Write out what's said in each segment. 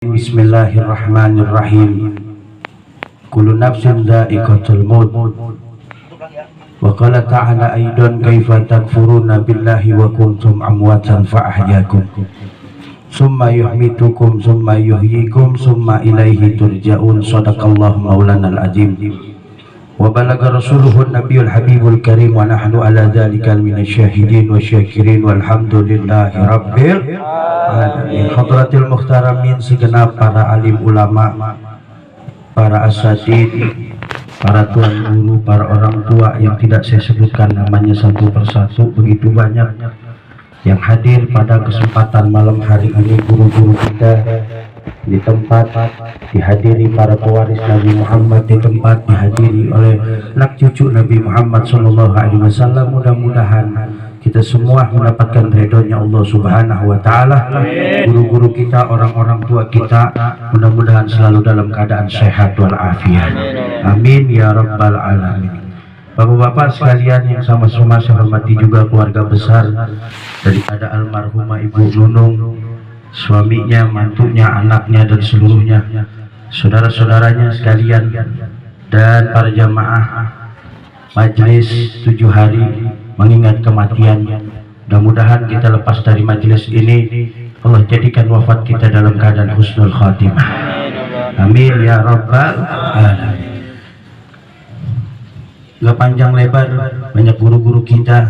Bismillahirrahmanirrahim. Kullu nafsin dha'iqatul maut. Wa qala ta'ala aidan kaifa takfuruna billahi wa kuntum amwatan fa ahyakum. Summa yuhmitukum summa yuhyikum summa ilaihi turja'un. Shadaqallahu maulanal azim. Wa balagha rasuluhun nabiyul habibul karim wa nahnu ala dzalika minasyahidin wa syakirin walhamdulillahi rabbil alamin. Hadratil muhtaramin, segenap para alim ulama, para asatid, para tuan guru, para orang tua yang tidak saya sebutkan namanya satu persatu, begitu banyak yang hadir pada kesempatan malam hari ini. Guru-guru kita di tempat, dihadiri para pewaris Nabi Muhammad di tempat, dihadiri oleh anak cucu Nabi Muhammad SAW. Mudah-mudahan kita semua mendapatkan ridhonya Allah Subhanahu wa Ta'ala. Guru-guru kita, orang-orang tua kita, mudah-mudahan selalu dalam keadaan sehat walafiat. Amin ya rabbal alamin. Bapak-bapak sekalian yang sama-sama saya hormati, juga keluarga besar daripada almarhumah Ibu Nunung, suaminya, mantunya, anaknya, dan seluruhnya saudara-saudaranya sekalian, dan para jamaah majelis 7 hari mengingat kematian. Mudah-mudahan kita lepas dari majelis ini, Allah jadikan wafat kita dalam keadaan husnul khatimah. Amin ya rabbal alamin. Gak panjang lebar, banyak guru-guru kita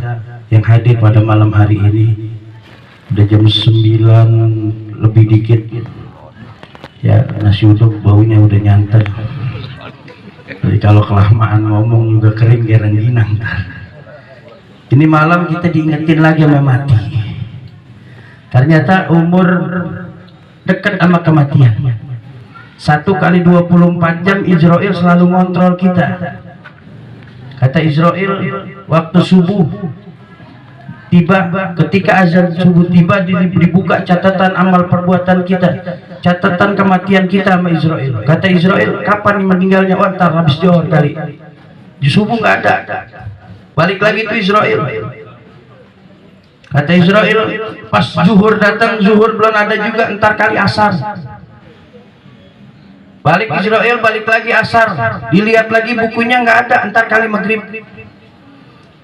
yang hadir pada malam hari ini. Udah jam 9 lebih dikit ya, nasi uduk baunya udah nyantar. Jadi kalau kelamaan ngomong juga kering kayak rengginang. Ini malam kita diingetin lagi sama mati. Ternyata umur dekat sama kematian. 1 kali 24 jam Israel selalu ngontrol kita. Kata Israel, waktu subuh tiba, ketika azan subuh tiba, dibuka catatan amal perbuatan kita, catatan kematian kita sama Israel. Kata Israel, kapan meninggalnya? Oh, ntar habis johor kali. Di subuh nggak ada. Balik lagi tuh Israel. Kata Israel, pas zuhur datang, zuhur belum ada juga, ntar kali asar. Balik Israel, balik lagi asar. Dilihat lagi bukunya nggak ada, ntar kali maghrib.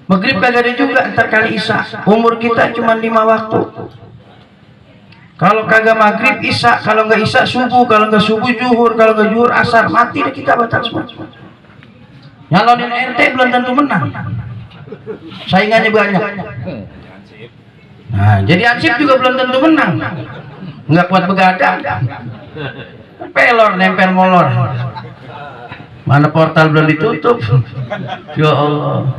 Maghrib kagak ada juga, ntar kali isya. Umur kita cuma 5 waktu. Kalau kagak maghrib isya, kalau nggak isya subuh, kalau nggak subuh zuhur, kalau nggak zuhur asar. Mati deh kita batal semua. Nyalonin RT belum tentu menang, saingannya banyak. Nah, jadi ansip juga belum tentu menang, nggak kuat begadang, pelor nempel molor. Mana portal belum ditutup. Ya Allah.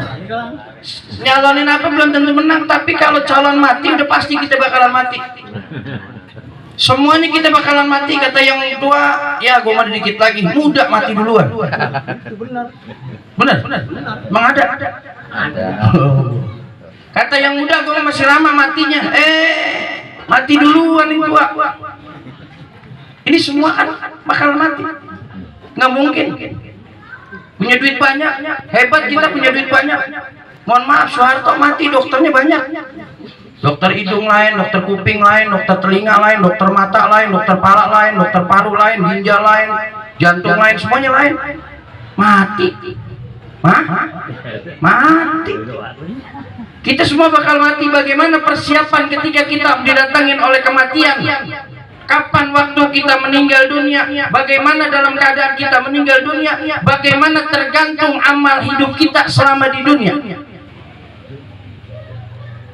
Nyalonin apa belum tentu menang, tapi kalau calon mati udah pasti kita bakalan mati. Semuanya kita bakalan mati. Kata yang tua, ya gue mah dikit lagi, muda mati duluan. Benar? Emang ada? Kata yang muda, gue masih lama matinya. Mati duluan yang tua. Ini semua kan bakal mati. Nggak mungkin. Punya duit banyak, hebat kita punya duit banyak. Mohon maaf, Soeharto mati, dokternya banyak. Dokter hidung lain, dokter kuping lain, dokter telinga lain, dokter mata lain, dokter pala lain, dokter paru lain, ginjal lain, jantung lain, semuanya lain. Mati. Mati. Kita semua bakal mati. Bagaimana persiapan ketika kita didatangin oleh kematian? Kapan waktu kita meninggal dunia? Bagaimana dalam keadaan kita meninggal dunia? Bagaimana tergantung amal hidup kita selama di dunia.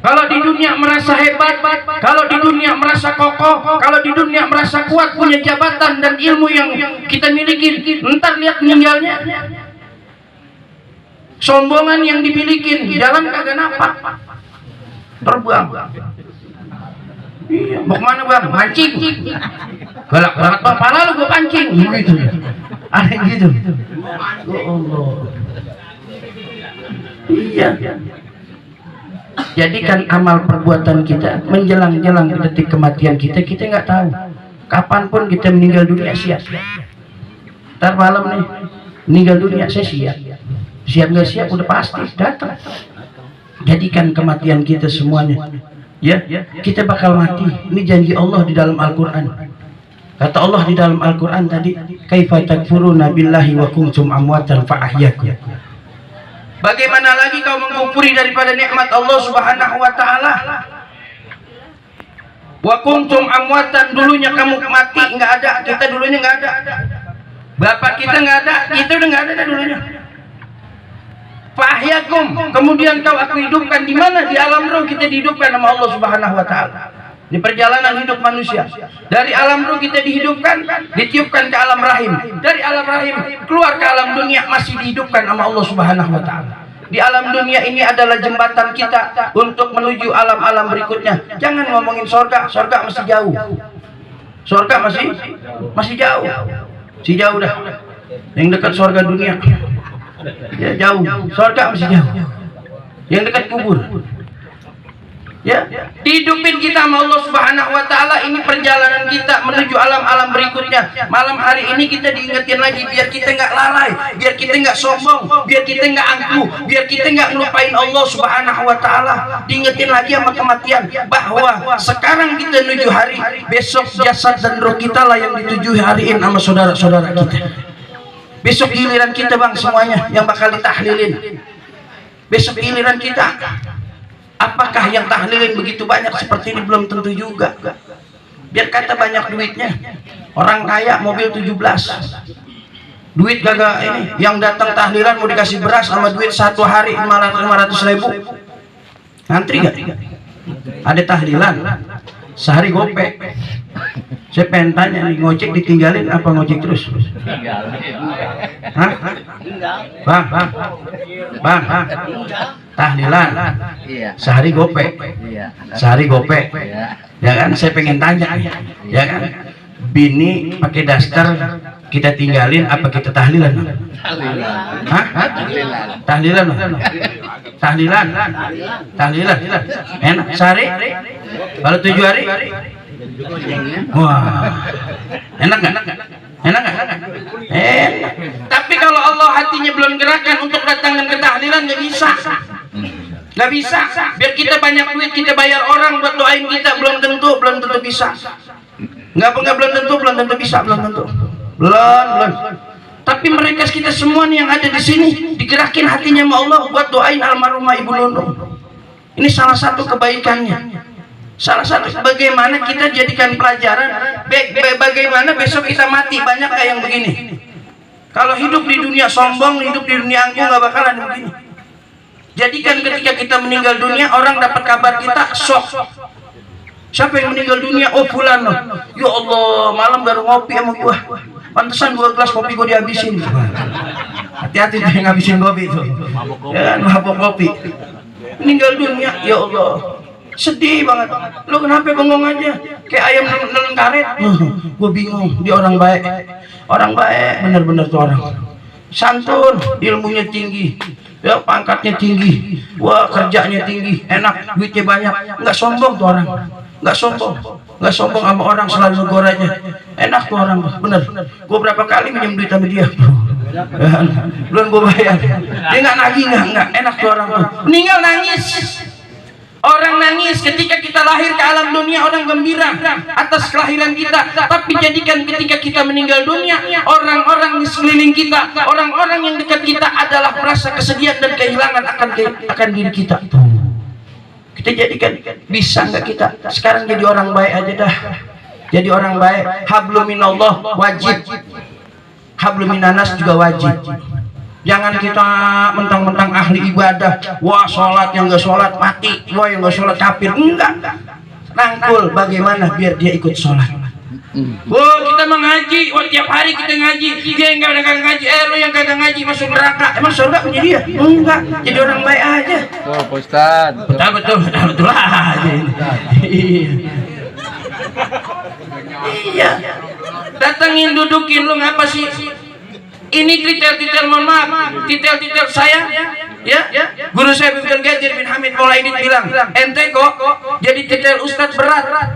Kalau di dunia merasa hebat, kalau di dunia merasa kokoh, kalau di dunia merasa kuat, punya jabatan dan ilmu yang kita miliki, entar lihat meninggalnya. Sombongan yang dimiliki, jalan kagak napak, terbuang. Iya, mau kemana bang? Mancing. Galak-galak bapak lalu gue pancing. Gitu ya. Aneh gitu. Ya Allah. Iya. Jadikan amal perbuatan kita menjelang-jelang detik kematian kita nggak tahu. Kapanpun kita meninggal dunia siap. Ntar malam nih meninggal dunia saya siap. Siap nggak siap udah pasti datang. Jadikan kematian kita semuanya. Ya, kita bakal mati. Ini janji Allah di dalam Al-Quran. Kata Allah di dalam Al-Quran tadi, kaifa takfuruna billahi wa kuntum amwatan fa ahyakum. Bagaimana lagi kau mengkufuri daripada nikmat Allah Subhanahu wa taala? Wa kuntum amwatan, dulunya kamu mati, enggak ada, kita dulunya enggak ada. Bapak kita enggak ada, kita udah enggak ada dulunya. Fa ahyakum, kemudian kau aku hidupkan di mana? Di alam roh kita dihidupkan sama Allah Subhanahu wa taala. Di perjalanan hidup manusia, dari alam ruh kita dihidupkan, ditiupkan ke alam rahim, dari alam rahim keluar ke alam dunia, masih dihidupkan sama Allah Subhanahu wa taala. Di alam dunia ini adalah jembatan kita untuk menuju alam-alam berikutnya. Jangan ngomongin sorga, sorga masih jauh. Sorga masih jauh. Si jauh dah. Yang dekat sorga dunia ya jauh, sorga masih jauh. Yang dekat kubur. Ya, dihidupin kita sama Allah Subhanahu wa taala. Ini perjalanan kita menuju alam-alam berikutnya. Malam hari ini kita diingetin lagi biar kita nggak lalai, biar kita nggak sombong, biar kita nggak angkuh, biar kita nggak ngelupain Allah Subhanahu wa taala. Diingetin lagi sama kematian bahwa sekarang kita menuju hari, besok jasad dan roh kita lah yang dituju hariin sama saudara-saudara kita. Besok giliran kita bang semuanya yang bakal ditahlilin. Besok giliran kita. Apakah yang tahlilin begitu banyak seperti ini? Belum tentu juga. Biar kata banyak duitnya, orang kaya mobil 17, duit gagak ini, yang datang tahlilan mau dikasih beras sama duit satu hari 500.000, ngantri gak? Ada tahlilan sehari gopek. Saya pengen tanya nih, ngojek ditinggalin apa ngojek terus? Hah? Bang, tahlilan sehari gopek, ya kan? Saya pengen tanya, ya kan? Bini pakai daster kita tinggalin apa kita tahlilan? Hah? Tahlilan, enak sehari, kalau 7 hari, wah, enak nggak? Enak. Tapi kalau Allah hatinya belum gerakan untuk datangkan ketahlilan, nggak bisa. Biar kita banyak duit, kita bayar orang buat doain kita, belum tentu bisa. Belum tentu bisa. Tapi mereka kita semua nih yang ada di sini digerakin hatinya sama Allah buat doain almarhumah Ibu Nunung. Ini salah satu kebaikannya. Salah satu bagaimana kita jadikan pelajaran, bagaimana besok kita mati. Banyak kayak yang begini. Kalau hidup di dunia sombong, hidup di dunia angkuh, nggak bakalan begini. Jadikan ketika kita meninggal dunia, orang dapat kabar kita shock. Siapa yang meninggal dunia? Oh fulan loh. Ya Allah, malam baru ngopi sama gua. Pantesan 2 gelas kopi gua dihabisin. Hati-hati tuh yang ngabisin kopi itu. Ya, mabok kopi. Meninggal dunia, ya Allah. Sedih banget. Lu kenapa bengong aja? Kayak ayam nelen karet. Gua bingung. Dia orang baik. Orang baik, bener-bener tuh orang. Santun, ilmunya tinggi. Ya, pangkatnya tinggi. Wah, kerjanya tinggi. Enak, duitnya banyak. Nggak sombong tuh orang. Nggak sombong sama orang, selalu negor aja. Enak tuh orang, bener. Gue berapa kali minjem duit sama dia, belum gue bayar. Dia nggak nagih, nggak enak tuh orang. Meninggal nangis. Orang nangis ketika kita lahir ke alam dunia, orang gembira atas kelahiran kita. Tapi jadikan ketika kita meninggal dunia, orang-orang di sekeliling kita, orang-orang yang dekat kita adalah merasa kesedihan dan kehilangan akan diri kita. Kita jadikan, bisa nggak kita sekarang jadi orang baik aja dah. Jadi orang baik. Hablum minallah wajib, hablum minanas juga wajib. Jangan kita mentang-mentang ahli ibadah, wah sholat yang nggak sholat mati, wah yang nggak sholat kafir. Enggak. Rangkul bagaimana biar dia ikut sholat. Wah kita mengaji, wah tiap hari kita ngaji, dia yang nggak ngaji, lo yang kagak ngaji masuk neraka. Emang surga punya dia? Enggak. Jadi orang baik aja. Oh, Pak Ustadz. Betul aja. Iya. Datangin, dudukin, lu ngapa sih? Ini titel-titel, mohon maaf, titel-titel saya, ya. Guru saya Abdul Qadir bin Hamid Maulaidin bilang, ente kok jadi titel ustadz berat.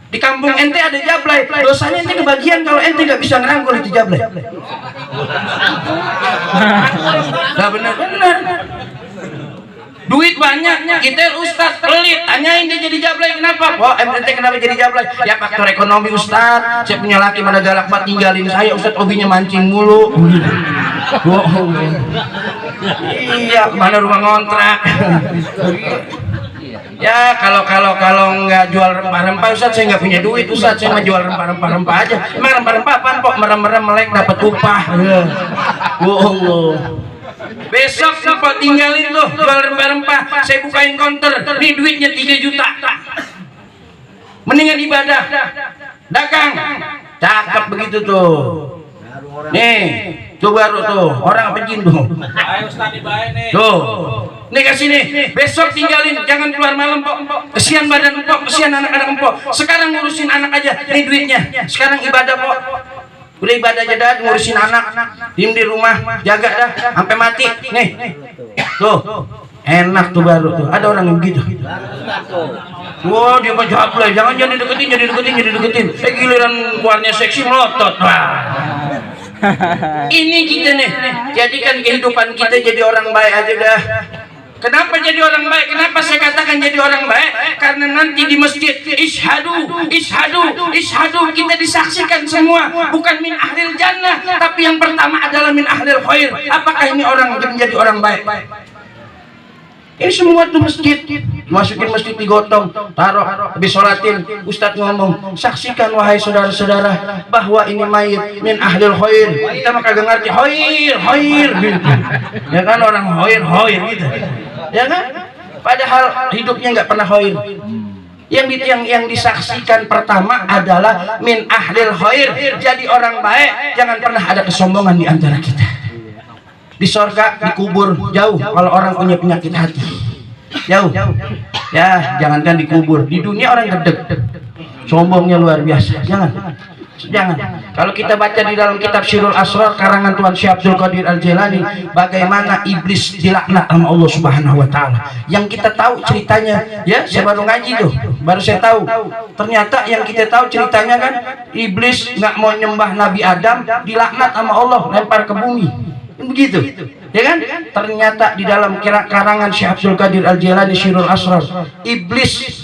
Di kampung ente ada jablay, dosanya ente kebagian kalau ente nggak bisa ngerangkul itu jablay. Nah benar-benar. duit banyak, kita ustaz pelit, tanyain dia jadi jablay kenapa? Oh ente kenapa jadi jablay? Ya faktor ekonomi ustaz, saya punya laki pada galak banget tinggalin saya ustaz, hobinya mancing mulu. Bohong. Iya, mana rumah ngontrak. Ya kalau nggak jual rempah-rempah Ustaz, saya nggak punya duit Ustaz, saya mau jual rempah-rempah aja. Emang rempah-rempah apaan kok merem-merem melek dapat upah? Bohong lo. Besok sempat tinggalin tuh jual rempah-rempah, saya bukain counter, nih duitnya 3 juta. Mendingan ibadah, dagang, cakep begitu tuh. Nih, tuh baru tuh orang apa jin tuh? Tuh, nih kasih nih. Besok tinggalin, jangan keluar malam Pok. Kesian badan Pok, kesian anak-anak Pok. Sekarang ngurusin anak aja, nih duitnya. Sekarang ibadah Pok. Udah ibadah aja dah, ngurusin anak, diem di rumah, jaga dah sampai mati. Nih, tuh enak tuh baru tuh. Ada orang yang begitu. Wah dia mah jablay, jangan dideketin. Giliran keluarnya seksi melotot. Ini kita nih, jadikan kehidupan kita jadi orang baik aja dah. Kenapa jadi orang baik? Kenapa saya katakan jadi orang baik? Karena nanti di masjid ishadu kita disaksikan semua, bukan min ahlil jannah, tapi yang pertama adalah min ahlil khair. Apakah ini orang menjadi orang baik? Ini semua tuh masjid, masukin masjid digotong, taruh, habis sholatin, Ustadz ngomong, saksikan wahai saudara-saudara bahwa ini mayit min ahlil khair. Kita mah kagak ngerti khair gitu. Ya kan orang khair gitu. Ya kan? Padahal hidupnya nggak pernah khair. Yang disaksikan pertama adalah min ahlil khair. Jadi orang baik, jangan pernah ada kesombongan di antara kita. Di sorga, dikubur jauh kalau orang punya penyakit hati, jauh ya. Jangankan dikubur, di dunia orang gedeg, sombongnya luar biasa. Jangan. Kalau kita baca di dalam kitab Sirul Asrar karangan Tuan Syekh Abdul Qadir Al-Jilani, bagaimana iblis dilaknat sama Allah Subhanahu wa taala. Yang kita tahu ceritanya, ya saya baru ngaji tuh, baru saya tahu. Ternyata yang kita tahu ceritanya kan, iblis nggak mau nyembah Nabi Adam, dilaknat sama Allah, lempar ke bumi. Begitu, ya kan? Ternyata di dalam karangan Syekh Abdul Qadir Al-Jilani Sirul Asrar, iblis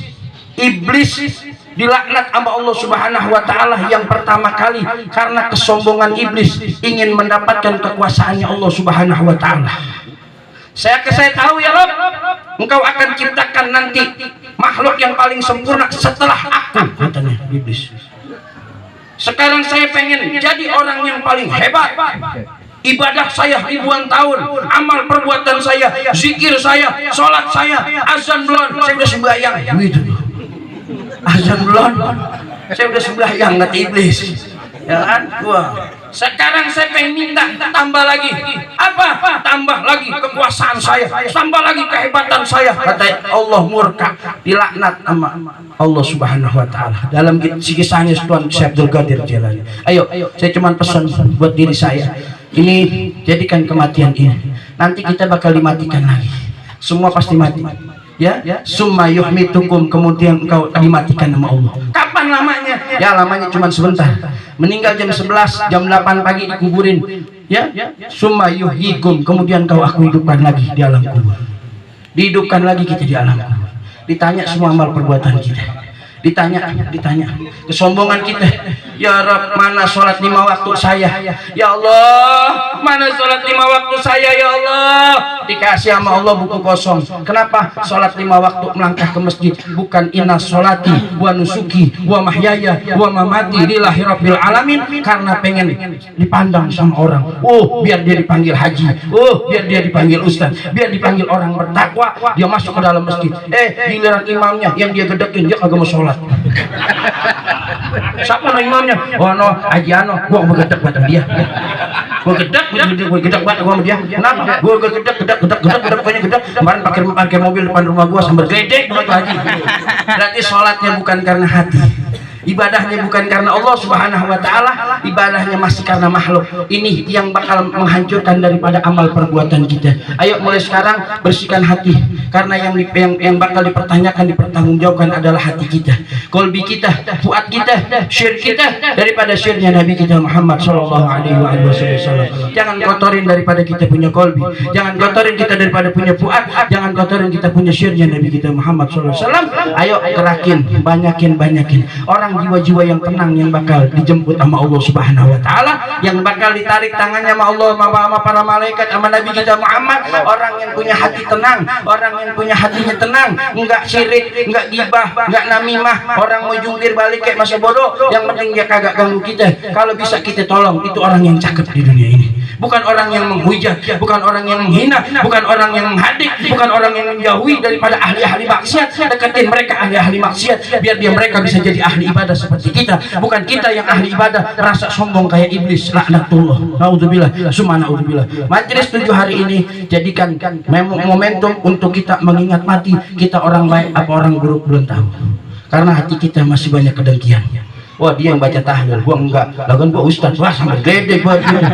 dilaknat sama Allah Subhanahu wa taala yang pertama kali karena kesombongan iblis ingin mendapatkan kekuasaannya Allah Subhanahu wa taala. Saya tahu ya Rabb, Engkau akan ciptakan nanti makhluk yang paling sempurna setelah aku, katanya iblis. Sekarang saya pengen jadi orang yang paling hebat. Ibadah saya ribuan tahun, amal perbuatan saya, zikir saya, sholat saya, azan belum, saya udah sembahyang. Gitu. Azan belum, saya udah sembahyang, kata iblis. Ya kan? Wah. Sekarang saya pengen minta tambah lagi. Apa? Tambah lagi kekuasaan saya, tambah lagi kehebatan saya. Kata Allah murka, dilaknat sama Allah Subhanahu wa taala. Dalam kisahnya Tuan Syekh Abdul Qadir Jilani. Ayo, saya cuma pesan buat diri saya. Ini jadikan kematian ini. Nanti kita bakal dimatikan lagi. Semua pasti mati. Ya, summa yuhmitukum, kemudian engkau dimatikan sama Allah. Kapan lamanya? Ya lamanya cuma sebentar. Meninggal jam 11, jam 8 pagi dikuburin. Ya, summa yuhyikum, kemudian kau aku hidupkan lagi di alam kubur. Dihidupkan lagi kita di alam kubur. Ditanya semua amal perbuatan kita. Ditanya kesombongan kita. Ya Rabb, mana sholat 5 waktu saya? Ya Allah, mana sholat 5 waktu saya? Ya Allah, dikasih sama Allah buku kosong. Kenapa? Sholat 5 waktu melangkah ke masjid, bukan inna sholati wa nusuki wa mahyaya wa mamati lillahi rabbil alamin, karena pengen dipandang sama orang. Oh, biar dia dipanggil haji. Oh, biar dia dipanggil ustaz. Biar dipanggil orang bertakwa. Dia masuk ke dalam masjid. Giliran imamnya yang dia gedekin, dia kagak mau sholat. Siapa no imamnya? Oh no, Haji Ano, gua gedek buat dia. Gua gedek buat gua sama dia. Kenapa? Gua gedek, pokoknya gedek. Kemarin pakai mobil depan rumah gua sambil gedek buat Haji. Berarti sholatnya bukan karena hati. ibadahnya bukan karena Allah Subhanahu wa taala, ibadahnya masih karena makhluk. Ini yang bakal menghancurkan daripada amal perbuatan kita. Ayo mulai sekarang bersihkan hati, karena yang bakal dipertanyakan, dipertanggungjawabkan adalah hati kita, kolbi kita, fuad kita, syir kita daripada syirnya Nabi kita Muhammad sallallahu alaihi wasallam. Jangan kotorin daripada kita punya kolbi, jangan kotorin kita daripada punya fuad, jangan kotorin kita punya syirnya Nabi kita Muhammad sallallahu alaihi wasallam. Ayo gerakin, banyakin orang jiwa-jiwa yang tenang yang bakal dijemput sama Allah Subhanahu wa taala, yang bakal ditarik tangannya sama Allah, sama para malaikat, sama Nabi kita Muhammad. Orang yang punya hati tenang, orang yang punya hatinya tenang, enggak syirik, enggak gibah, enggak namimah. Orang mau jungkir balik kayak masa bodoh, yang penting dia kagak ganggu kita. Kalau bisa kita tolong, itu orang yang cakep di dunia ini. Bukan orang yang menghujat, bukan orang yang menghina, bukan orang yang menghadik, bukan orang yang menjauhi daripada ahli-ahli maksiat. Deketin mereka ahli-ahli maksiat, biar mereka bisa jadi ahli ibadah seperti kita. Bukan kita yang ahli ibadah merasa sombong kayak iblis, laknatullah, naudzubillah, summa naudzubillah. Majelis 7 hari ini jadikan momentum untuk kita mengingat mati kita orang baik apa orang buruk belum tahu, karena hati kita masih banyak kedengkian. Wah, dia yang baca tahlil, gua enggak. Lah kan gua ustaz, wah sampai gede gua gitu.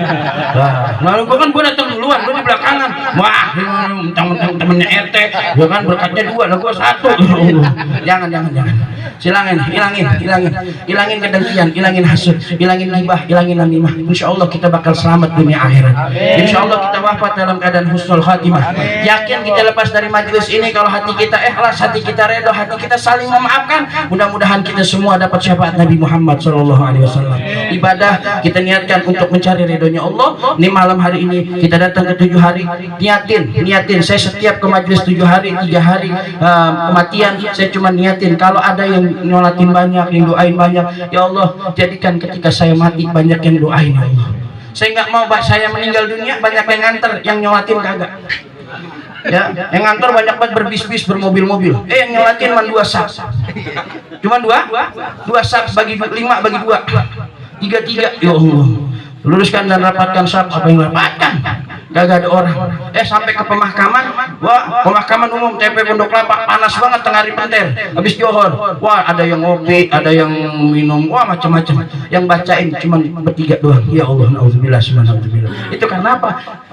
Lalu gua kan gua datang duluan, gua di belakangan. Wah, mentang-mentang temennya RT, gua kan berkatnya 2, lah gua 1. Jangan. Hilangin kedengkian, hilangin hasud, hilangin ghibah, hilangin namimah. Insyaallah kita bakal selamat dunia akhirat. Insyaallah kita wafat dalam keadaan husnul khatimah. Yakin kita lepas dari majelis ini kalau hati kita ikhlas, hati kita redha, hati kita saling memaafkan. Mudah-mudahan kita semua dapat syafaat Nabi Muhammad sallallahu alaihi wasallam. Ibadah kita niatkan untuk mencari ridhonya Allah. Ini malam hari ini kita datang ke 7 hari, niatin. Saya setiap ke majelis 7 hari, 3 hari kematian, saya cuma niatin kalau ada yang nyolatin banyak, yang doain banyak, ya Allah jadikan ketika saya mati banyak yang doain, ya Allah. Saya nggak mau saya meninggal dunia banyak yang nganter, yang nyolatin kagak. Ya, yang ngantor banyak banget berbis-bis, bermobil-mobil. Yang nyolatin cuma 2 sak. Cuma 2 sak bagi 5 bagi 2. 3. Ya Allah. Luruskan dan rapatkan sak, apa yang rapatkan? Gak ada orang. Sampai ke pemakaman, wah, pemakaman umum TP Pondok Kelapa panas banget tengah hari penter. Habis johor, wah ada yang ngopi, ada yang minum, wah macam-macam. Yang bacain cuma bertiga doang. Ya Allah, naudzubillah, subhanallah. Itu karena apa?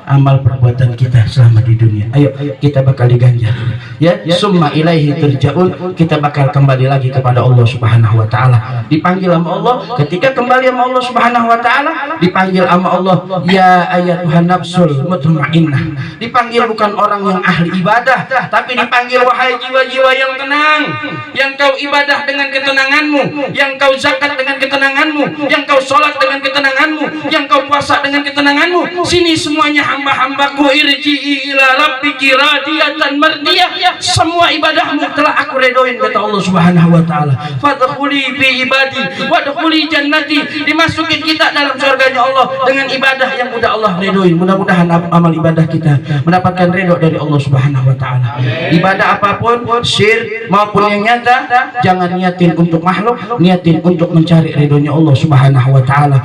Amal perbuatan kita selama di dunia. Ayo kita bakal diganjar. Ya, summa ilaihi turja'un. Kita bakal kembali lagi kepada Allah Subhanahu wa taala. Dipanggil sama Allah, ketika kembali sama Allah Subhanahu wa taala, dipanggil sama Allah, ya ayyatuhan nafsul mutmainnah. Dipanggil bukan orang yang ahli ibadah, tapi dipanggil wahai jiwa-jiwa yang tenang, yang kau ibadah dengan ketenanganmu, yang kau zakat dengan ketenanganmu, yang kau sholat dengan ketenanganmu, yang kau puasa dengan ketenanganmu. Sini semuanya hamba-hambaku, irji'i ila rabbiki radiyatan mardiyah. Semua ibadahmu telah aku redoin, kata Allah Subhanahu wa taala. Fadkhuli fi ibadi wadkhuli jannati. Dimasukin kita dalam surganya Allah dengan ibadah yang udah Allah redoin. Mudah-mudahan amal ibadah kita mendapatkan ridho dari Allah Subhanahu wa taala. Ibadah apapun, syir maupun yang nyata, jangan niatin untuk makhluk, niatin untuk mencari ridhonya Allah Subhanahu wa taala.